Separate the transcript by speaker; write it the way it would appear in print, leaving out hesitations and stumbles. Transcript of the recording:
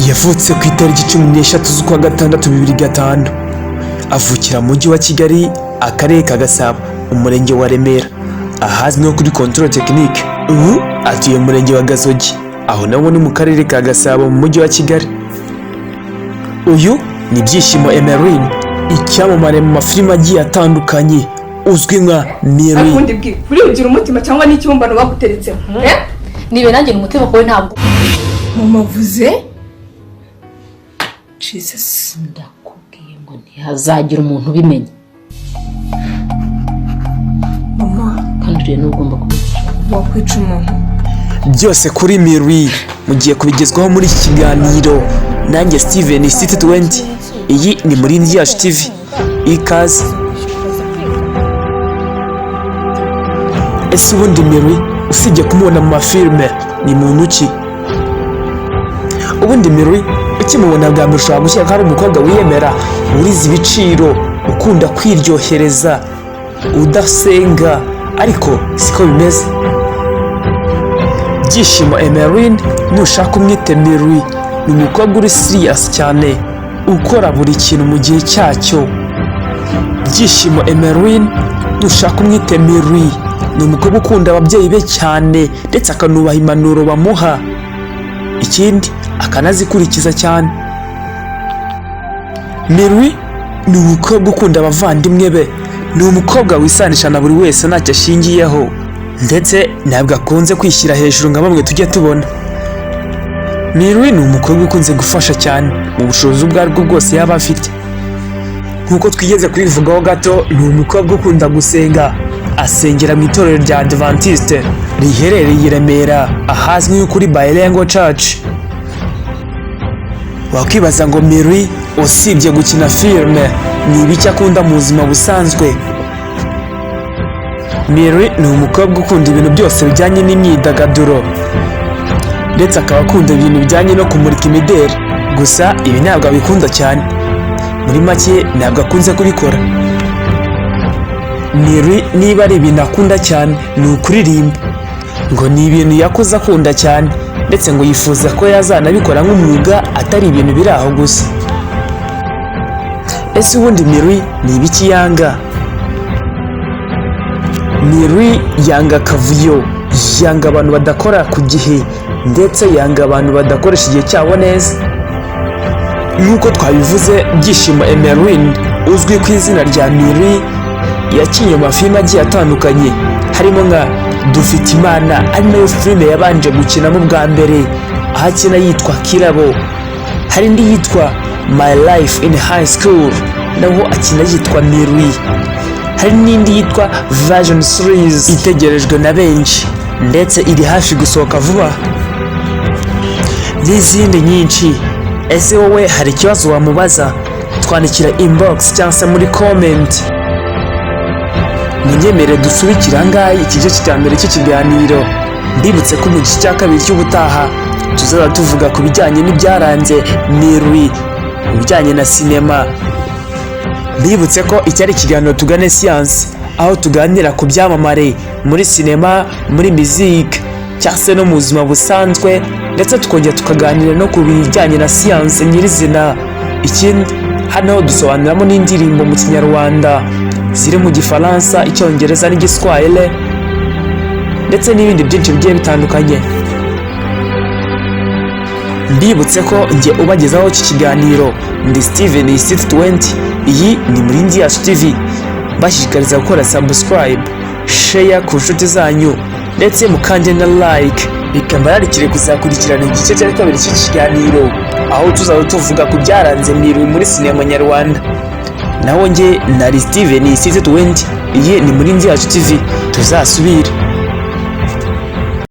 Speaker 1: Yavutse ku itariki 13 z'ukwa gatandatu 2005, avukira mu mujyi wa Kigali, akarere ka Gasabo, umurenge wa Remera, ahazwi nko kuri Contrôle Technique. Ubu atuye mu murenge wa Gasogi, aho nawo ni mu karere ka Gasabo, mu mujyi wa Kigali. Uyu ni Byishimo Emeline, icyamamare mu mafilime agiye atandukanye, uzwi nka Miri.
Speaker 2: Ariko ubundi bwi uribugira umutima cyangwa n'ikibumbano baguteretsemo, eh?
Speaker 3: Niba nanjye ni umutima wawe ntabwo.
Speaker 2: Mama avuze Jesus.
Speaker 3: Ndakubwiye ngo ntihazagira umuntu ubimenya.
Speaker 2: Mama.
Speaker 3: Kandi rero ugomba kubica.
Speaker 2: Wakwica umuntu.
Speaker 1: Byose kuri Miri mugiye kubigezwaho muri iki kiganiro nanjye Steven City 20. Iyi ni Murindi Yacu TV, ikaze. Ese ubundi Miri, usibye kumubona mu mafilime, ni muntu ki? Ubundi Miri ukimubona bwa mbere ushobora gukeka ko ari umukobwa wiyemera, uriza ibiciro, ukunda kwiryohereza, udasenga, ariko siko bimeze. Byishimo Emeline, nushaka umwite Miri, ni umukobwa uri serious cyane, ukora buri kintu mu gihe cyacyo. Byishimo Emeline, nushaka umwite Miri, ni umukobwa ukunda ababyeyi be cyane, ndetse akanubaha impanuro bamuha, ikindi akanazikurikiza cyane. Miri ni umukobwa ukunda abavandimwe be, ni umukobwa wisanisha na buri wese ntacyo ashingiyeho, ndetse ntabwo akunze kwishyira hejuru nka bamwe tujya tubona. Miri ni umukobwa ukunze gufasha cyane mu bushobozi ubwo aribwo bwose yaba afite. Nk'uko twigeze kubivugaho gato, ni umukobwa ukunda gusenga, asengera mu itorero rya Adventiste riherereye i Remera, ahazwi nko kuri Bilingual Church. Wakwibaza ngo Miri usibye gukina filime ni ibiki akunda mu buzima busanzwe? Miri ni umukobwa ukunda ibintu byose bijyanye n'imyidagaduro, ndetse akaba akunda ibintu bijyanye no kumurika imideli. Gusa ibi ntabwo abikunda cyane, muri make ntabwo akunze kubikora. Miri niba ari ibintu akunda cyane ni ukuririmba, ngo ni ibintu yakuze akunda cyane, ndetse ngo yifuza ko yazanabikora nk'umwuga, atari ibintu biri aho gusa. Ese ubundi Miri ni ibiki yanga? Miri yanga akavuyo, yanga abantu badakora ku gihe, ndetse yanga abantu badakoresha igihe cyabo neza. Nk'uko twabivuze, Byishimo Emeline uzwi ku izina rya Miri yakinnye mu mafilime agiye atandukanye, harimo nka Dufite Imana, ari nayo filime yabanje gukinamo bwa mbere, aho akina yitwa Kirabo. Hari indi yitwa My Life in High School, naho akina yitwa Miri. Hari n'indi yitwa Version Series itegerejwe na benshi, ndetse iri hafi gusohoka vuba, n'izindi nyinshi. Ese wowe hari ikibazo wamubaza? Twandikira inbox cyangwa se muri comment. Munyemere dusubikire ahangaha iki gice cya mbere cy'ikiganiro. Mbibutse ko mu gice cya kabiri cy'ubutaha tuzaba tuvuga ku bijyanye n'ibyaranze Miri mu bijyanye na sinema. Mbibutse ko iki ari ikiganiro Tugane Siyansi, aho tuganira ku byamamare muri sinema, muri muzike cyangwa se no mu buzima busanzwe, ndetse tukongera tukaganira no ku bijyanye na siyansi nyirizina. Ikindi, hano dusobanuramo n'indirimbo mu Kinyarwanda ziri mu Gifaransa, Icyongereza n'Igiswahili, ndetse n'ibindi byinshi bigiye bitandukanye. Mbibutse ko njye ubagezaho iki kiganiro ndi Steven City 20. Iyi ni Murindi Yacu TV. Bashishikariza gukora subscribe, share ku nshuti zanyu, ndetse mukande na like. Reka mbararikire kuzakurikirana igice cya kabiri cy'iki kiganiro, aho tuzaba tuvuga ku byaranze Miri muri sinema nyarwanda. Naho njye nari Steven City 20. Iyi ni Murindi Yacu TV, tuzasubire.